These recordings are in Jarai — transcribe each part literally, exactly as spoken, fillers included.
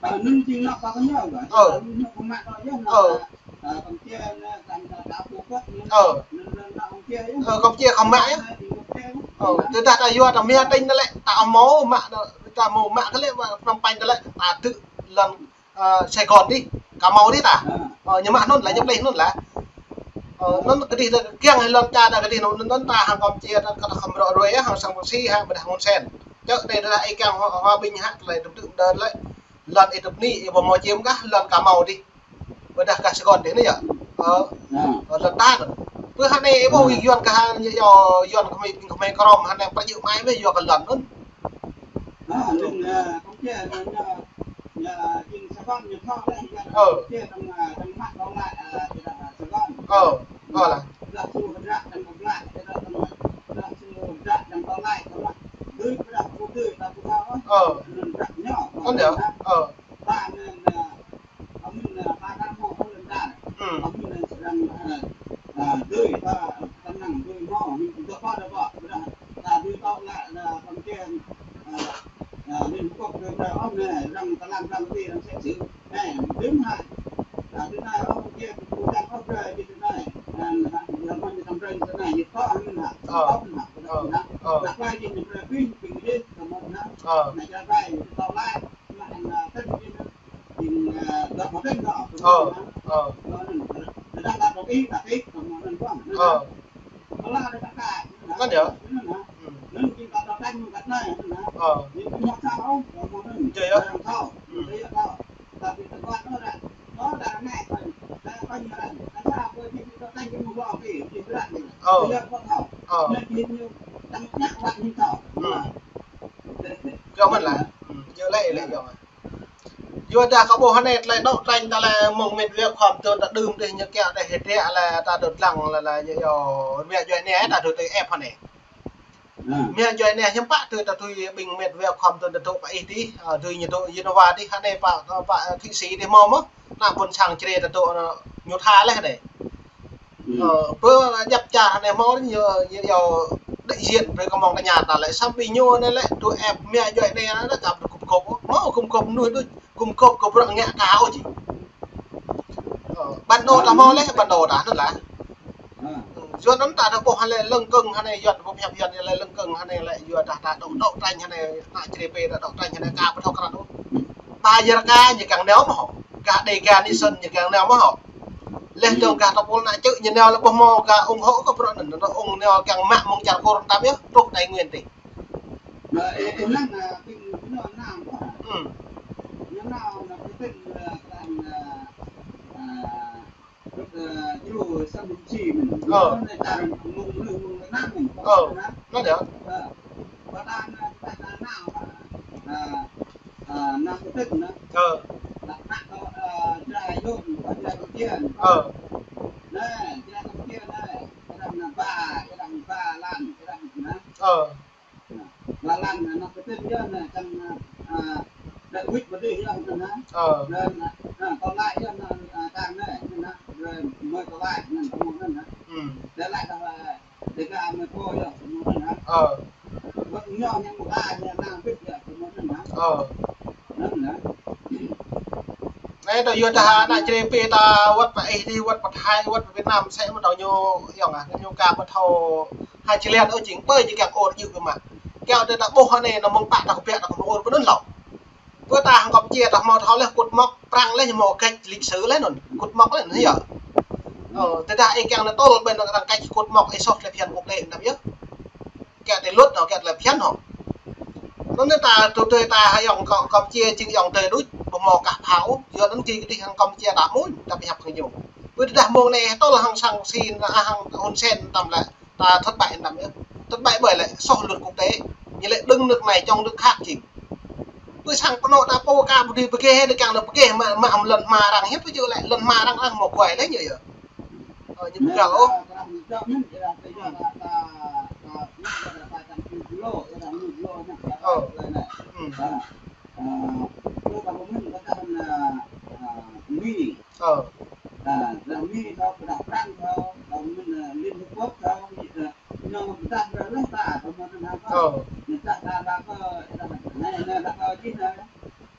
Ơ, nun jing nă pă kơ ñu, ơ. Nun ñu kơ mă tơ yơh, nă, ơ, ơ, Campuchia nă, tăm ta ta pô kơt ñu. Ơ. Nun, nun nă Campuchia yơh. Ơ, Campuchia kơ mă yơh. Nă jing Campuchia yơh. Ơ, tơdah ta yua ta mia têñ ta lĕ, ta hmâo mă, ta hmâo mă kơ lĕ, mă Phnom Penh ta lĕ, ta tŭ lŏn, ơ, Sài Gòn dih, kơ hmâo dih ta. Ơ. Ơ, ñu mă nun lah, ñu plih nun lah. Ơ, nun kơdih ta kiăng lŏn čar ta kơdih nun, nun ta hăng Campuchia ta kơ ta khŏm rŏ ruai yơh, hăng sang Pang Si hăng ƀôdah Hun Sen. Čơ đei ta ih kiăng Hòa, Hòa Bình hă, tơlơi tŭm tŭm đơ lĕ. Lŏn ih tŭp ni, ih ƀu hmâo čiêm kah, lŏn kơ hmâo dih. Ƀôdah kah Sài Gòn dih anai yơh. Ơ, ơ, lŏn ta anŭn. Pơ hă anai ih ƀu ih yuan kah hă, yơh, yuan kơ hmei, kơ hmei krŏm hă, anai pơjŭ mai mơ̆ yua kơ lŏn anŭn. Ơ. Ơ. Ơ lah. Ơ. Anŭn yơh. Ơ. Ơ. Ơ. Ơ. Ơ. Ơ. Ơ. Anŭn yơh. Ơ. Yơh yơh. Ơ. Ơ. Yơh mơ̆n lah. Yơh lĕ, lĕ yơh. Yua dah kơ ƀuh hơnai tơlơi đấu tranh ta lĕ mơ̆ng mĕt wa khŏm tơ̆n ta đưm dih ñu kiăng ta hơdră lĕ ta dŏ lăng lĕ, lĕ ñu yua mia djuai ania ta dŏ tơ ĕp hơnai. Mia djuai ania hiư̆m pă tui ta tui ƀing mĕt wa khŏm tơ̆n ta dŏ pơ ih dih, ơ, tui ñu dŏ Geneva dih hơnai pă, pă Thụy Sĩ dih hmâo mơ̆. Ană ƀôn sang Jrai ta dŏ, ơ, ñu tha lĕ hơnai. Ơ, pơ djăp čar anai hmâo ñu, ñu yua đại diện brơi kơ mơ̆ng tơña ta lĕ, samơ̆ ƀing ñu anai lĕ, tui ĕp mia djuai ania anai lĕ, kăp gum gôp, hmâo gum gôp mơnuih đôč, gum gôp kơ bruă ngă ka ôh či. Ơ, bản đồ ta hmâo lĕ, bản đồ ta anŭn lah. Yua anŭn ta ƀuh hơnai lơ̆ng kơ̆ng hơnai yuan, ƀuh hiăp yuan lĕ lơ̆ng kơ̆ng hơnai lĕ, yua dah ta đấu, đấu tranh hơnai, ană Jrai pơ ta đấu tranh hơnai ka ƀu thâo krăn ôh. Ba Yêrka ñu kiăng nao mơ̆ hŏ. Gah Dega Nation ñu kiăng nao mơ̆ hŏ. Leh dong gah tơpul ană čư̆ ñu nao lĕ ƀu hmâo gah ủng hộ kơ bruă anŭn, anŭn ung nao kiăng mă mơ̆ng čar Kur tăm yơh, truh Tây Nguyên dih. Ơ, ơ, năng, ơ, ƀing, ƀing ñu nao. Hm. Ñu nao, nao pơtĭn, ơ, kơ, ơ, ơ, ơ, Jrai Sam Či mơ̆n. Ơ. Ñu nao čar mơ̆ng, mơ̆ng, mơ̆ng Nam mơ̆n. Ơ. Anŭn yơh. Ơ. Ơ. Ơ. Ơ. Ơ. Ơ. Ơ. Ơ. Anai ta yua dah ană Jrai pơ ta wơ̆t pơ ih dih, wơ̆t pơ Thái, wơ̆t pơ Việt Nam sĕ mơ̆ tơ̆ ñu yơh, ñu ka ƀu thâo ha či lĕ ôh jing ƀơi jing kiăng ôr yua kơ mă. Kiăng tơ ta ƀuh anai nao mơ̆ng pă ta kơ biă ta kơ ôr pơ anŭn hlâo. Pơ ta hăng Campuchia ta hmâo thâo lĕ cột mốc Prăng lĕ ñu hmâo gạch lịch sử lĕ anŭn. Cột mốc lĕ anŭn yơh. Ơ, tơdah ih kiăng nao tơl ƀơi anŭn arăng gạch cột mok ih soh tơlơi phiăn quốc tế anŭn yơh. Kiăng tơlơi luật anŭn, kiăng tơlơi phiăn hŏ. Anŭn ta tui tui ta hăng yŏng Cam-, Campuchia jing yŏng tơi đôč, ƀu hmâo kah phao, yua anŭn kơ kơdih hăng Campuchia ta mơ̆n, ta pơhiăp hăng ñu. Pơ tơdah mơ̆ng anai tơl hăng sang Sin, hăng Hun Sen tăm lĕ, ta thất bại anŭn yơh. Thất bại ƀơi lĕ soh luật quốc tế. Ñu lĕ đứng nước này chống nước khác jing. Pơ sang pơnô ta pô ka ƀu dưi pơgê, đe kiăng nao pơgê mă, mă lŏn hmua arăng, hiư̆m pơjing lĕ lŏn hmua arăng, arăng hmâo kuai lĕ ñu yơh. Ơ, ñu pơgao ôh. Ơ. Hm. Ơ. Ơ.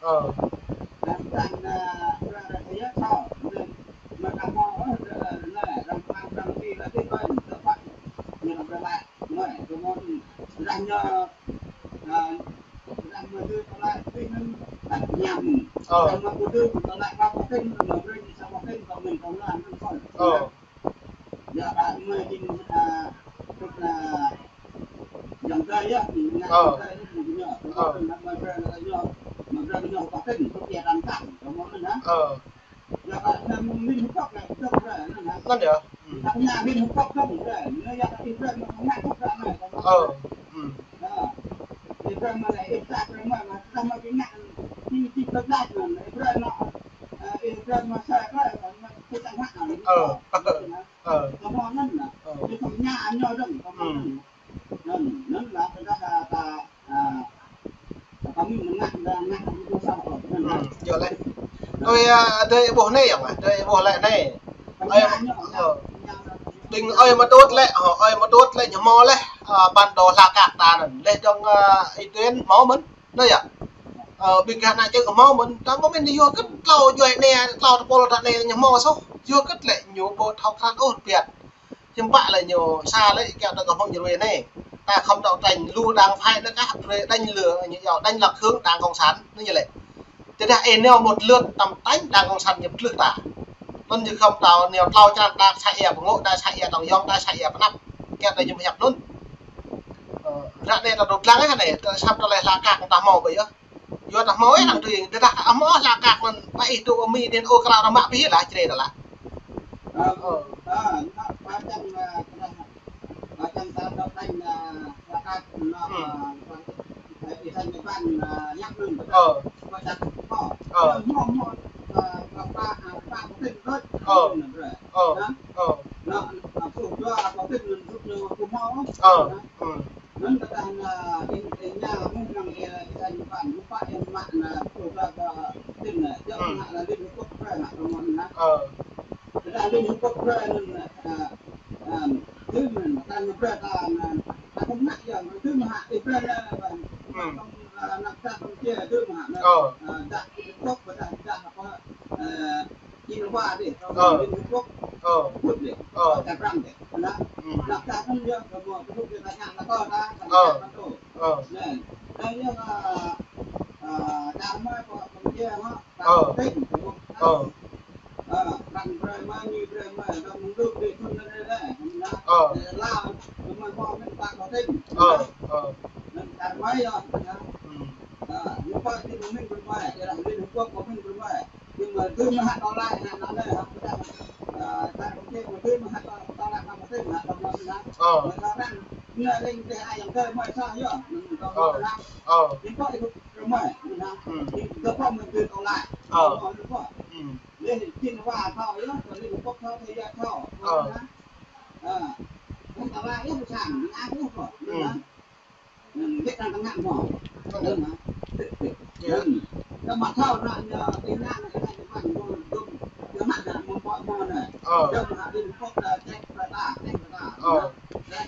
Ơ. Ơ. Ơ. Ơ. Ơ. Anŭn yơh. Ơ. Ơ. Ơ. Ơ. Yơh lĕ. Tui, ơ, tui ƀuh anai yơh, tui ƀuh lĕ anai. Ơ, ƀing ơi mơtut lĕ, ơ, ơi mơtut lĕ ñu hmâo lĕ, ơ, bản đồ hla kak ta anŭn. Lĕ dong, ơ, Y Tuyên hmâo mơ̆n. Anai yơh. Ơ, ƀing gah anai čư̆ hmâo mơ̆n. Ta mơ̆ mĭn yua kơ tlâo djuai anai, tlâo tơpul ta anai ñu hmâo soh. Yua kơ lĕ ñu ƀu thâo krăn ôh biă. Hiư̆m pă lĕ ñu sa lĕ kiăng ta kơ hmâo ñu ruai anai. Ta khŏm đấu tranh lu đảng phái anŭn kah, brơi đánh lừa ñu yua, đánh lạc hướng đảng cộng sản anŭn ñu lĕ. Tơdah ih nao một lượt tăm tañ đảng cộng sản ñu pơtlưh ta. Anŭn ñu khŏm thâo nao tlâo črăn đảng xã ia pơngŏ, đảng xã ia tŏng yŏng, đảng xã ia pơnăp. Kiăng ta ñu pơhiăp anŭn. Ơ, ră anai ta dŏ lăng anai, ta săp ta lĕ hla kak ta hmâo ƀơi yơh. Yua ta hmâo ih lăng tui, tơdah ta hmâo hla kak anŭn, ƀă ih tŭ amĭ đen ôh krao ta mă pih lah črê ta lah. Ơ. Ơ. Ơ. Ơ. Ơ. Ơ. Ơ. Ơ. Anŭn tơdah na in, in ña mơ̆ng năng ia, ia ñu păn, ñu pă ia mă na, tơdah ba tin na, jăk Hmm. Mă na Liên Hợp Quốc brơi na, tơmon na. Ơ. Tơdah Liên Hợp Quốc brơi anŭn na, a, a, tơm na, tơm na brơi ta na, ta kơ mă ia, tơm na, ia brơi na, ba. Hmm. Tơm, a, na, ta tơm či, tơm na, na. Ơ. A, dah Liên Hợp Quốc, ba dah, dah apa, a, Geneva dih, Ơ. Liên Hợp Quốc. Ơ. Kut dih. Ơ. Ơ, Abraham dih. Anŭn. Hmm. Anŭn ta kơ yơh, kơ mơ̆, kơ mơ̆ ta ñă, ta kơ ta, ta Ơ. Ñă ta tu. Ơ. Anŭn. Anŭn yơh, ơ, ơ, čar mơ̆, kơ, kơ mơ̆ yơh, hă, Ơ. Tin. Ơ. Ơ, Prăng brơi mơ̆, Ñu brơi mơ̆, ta mơ̆ng duk dih, thun anŭn dih, dih. Anŭn. Ơ. Dih la, kơ mơ̆ mơ̆ mơ̆n ta kơ tin. Ơ. Ơ. Anŭn čar mơ̆ yơh, anŭn. Hmm. Ơ, ñu pă tin mơ̆n brơi mơ̆, yơh Liên Hợp Quốc mơ̆n brơi mơ̆. Nhưng mà tơm na hă tơlơi na, na lĕ hă, ta, a, ta kơ či, tơm na hă tơlơi, tơlơi na, tơm na hă tơlơi na. Ơ. Mơ̆ ta răng, na ring tơ ai yang tơ mơ̆ sa yơh, tơlơi na. Ơ. Ơ. Ih pă ih brơi mơ̆, na. Hmm. Ih dŏ pă mơ̆ tơlơi. Ơ. Ơ, ih pă. Hmm. Lĕ ih tin wa thâo yơh, tơlơi ih pă thâo, tơlơi yơh thâo. Ơ. Na. A. Tơlơi yơh pơsang, na yơh pă. Hmm. Na. Ơ, Việt Nam tơngan mơ̆. Tơngan. Ơ, mă. Yơh. Ơ, mă thâo na, na, tơngan, tơngan, tơngan, tơngan, tơngan, tơngan, tơngan, tơngan, tơngan, tơngan, tơngan, tơngan, Ơ. Tơngan, tơngan, tơngan, tơngan, tơngan, tơngan, tơngan, Ơ. Tơngan, tơngan,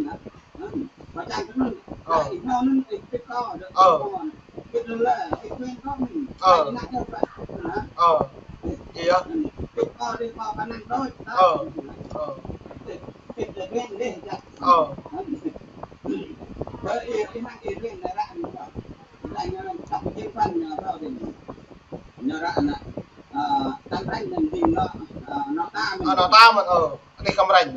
tơngan, tơngan, tơngan, tơngan, tơngan, tơngan, tơngan, Ơ. Ơ. Ơ. Ơ. Ơ. Ơ. Ơ. Ơ. Ơ. Ơ. Ơ, anŭn ta mơ̆n, ơ, anai kăm răng.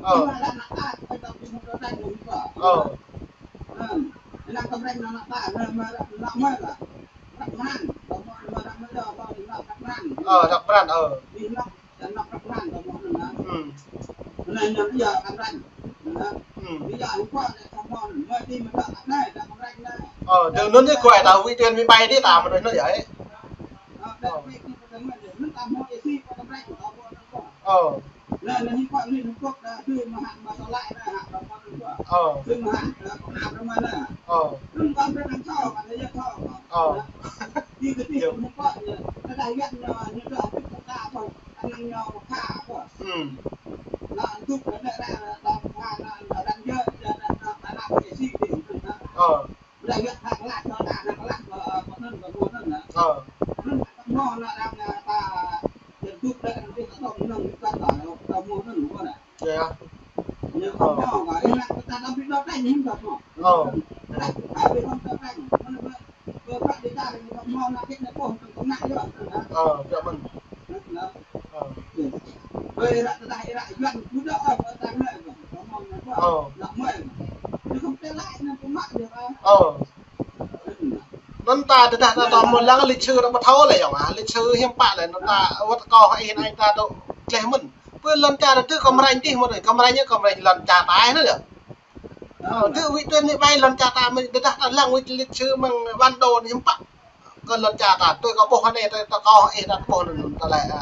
Ơ, ơ. Ơ. Ơ. Ơ. Ơ, răk pran, ơ. Hmm. Hmm. Ơ, tơ anŭn yơh kơ ta wĭ tuen wĭ ƀai dih ta mơ̆n anŭn yơh. Ơ. Ơ. Ơ. Ơ. Ơ. Hmm. Ơ. Ơ. Yơh. Ơ. Ơ. Ơ, biă mơ̆n. Ơ. Ơ. Ơ. Anŭn ta tơdah ta tơm mơ̆ng lăng lịch sử ta ƀu thâo lĕ yơh, lịch sử hiư̆m pă lĕ anŭn ta wơ̆t kâo hă ih anai ta tŭ tleh mơ̆n. Pơ lŏn čar ta tŭ kơ mranh dih mơ̆n, kơ mranh yơh, kơ mranh lŏn čar ta anai yơh. Ơ, tŭ wĭ tuen wĭ ƀai lŏn čar ta mơ̆n, tơdah ta lăng wĭ lịch sử mơ̆ng bản đồ anai hiư̆m pă. Kơ lŏn čar ta, tui kâo ƀuh anai, tui, tui kâo ih ta ƀuh anŭn ta lĕ, ơ,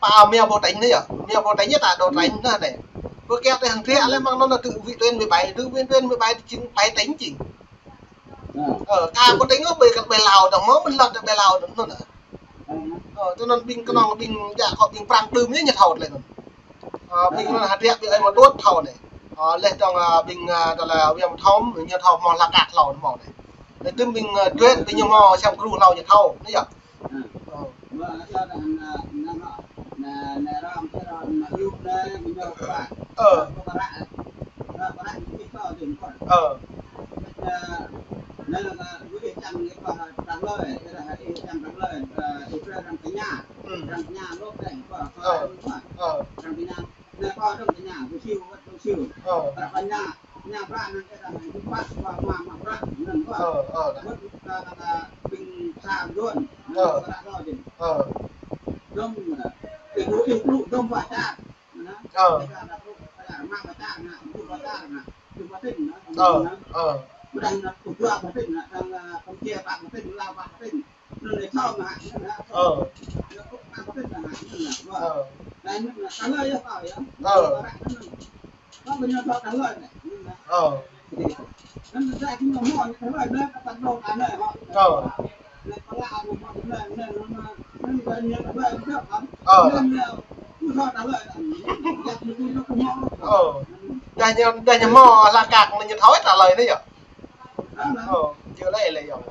pă mia ƀu tĕnh anai yơh. Mia ƀu tĕnh yơh ta đô tĕnh anŭn anai. Pơ kiăng tui hăng thiă lĕ mơ̆ng anŭn tŭ wĭ tuen wĭ ƀai, tŭ wĭ tuen wĭ ƀai tŭ jing ƀai tĕnh jing. Ơ, ta ƀu tĕnh ôh ƀai kơ ƀai Lao dong mơ̆n, mơ̆n lŏn ta ƀai Lao anŭn anŭn. Ơ, tui anŭn ƀing kơnơ̆ng ƀing jak kơ ƀing prăng đưm anai ñu thâo tơlơi anŭn. Ơ, ƀing anŭn hơdră ƀing ơi mơ̆ đuaĭ thâo anai. Ơ, leh dong, ơ, ƀing, ơ, tơlơi Wia Mơthom, ñu thâo mơ̆ Hla Kak hlâo mơ̆ anai. Leh tơm ƀing, ơ, đuaĭ ƀing ñu mơ̆ Siam Kru hlâo ñu thâo, anai yơh. Ơ. Ơ. Ơ. Hmm. Ơ. Ơ. Ơ. Ơ, ơ, dah. Ơ. Ơ. Ơ, ơ. Ơ. Ơ. Ơ. Ơ. Ơ. Ơ. Dah ñu, dah ñu mơ̆ Hla Kak ñu thâo ih tơlơi anai yơh. Ơ, yơh lĕ lĕ yơh.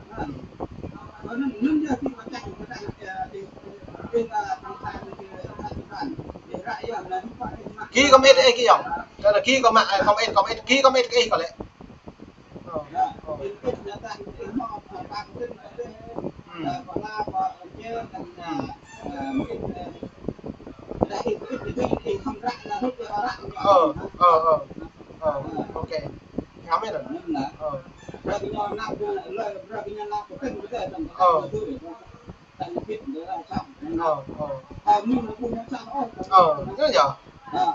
Ki kơ mĕt ih ki yơh. Tơdah ki kơ mă, ơ, kơ mĕt, kơ mĕt, ki kơ mĕt ih kơ lĕ. Ơ, ơ. Hmm. Ơ, ơ, ơ. Ơ, ok. Ngăm ih dah. Ơ. Ơ. Ơ, ơ. Ơ, yơh. Ơ.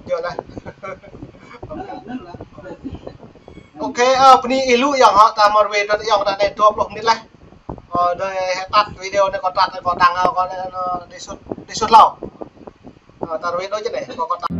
Yơh lah. Ok, ơ, bơni ih lu yơh hă, ta mơ̆ wai tơ yơh ta anai dua pluh mơnit lah. Ơ, đơi hĕ tăt video anai kâo tăt kâo đăng, ơ, kâo anai, ơ, đi sut, đi sut hlâo. Ơ, ta wai đôi čơnai, kâo, kâo tăt.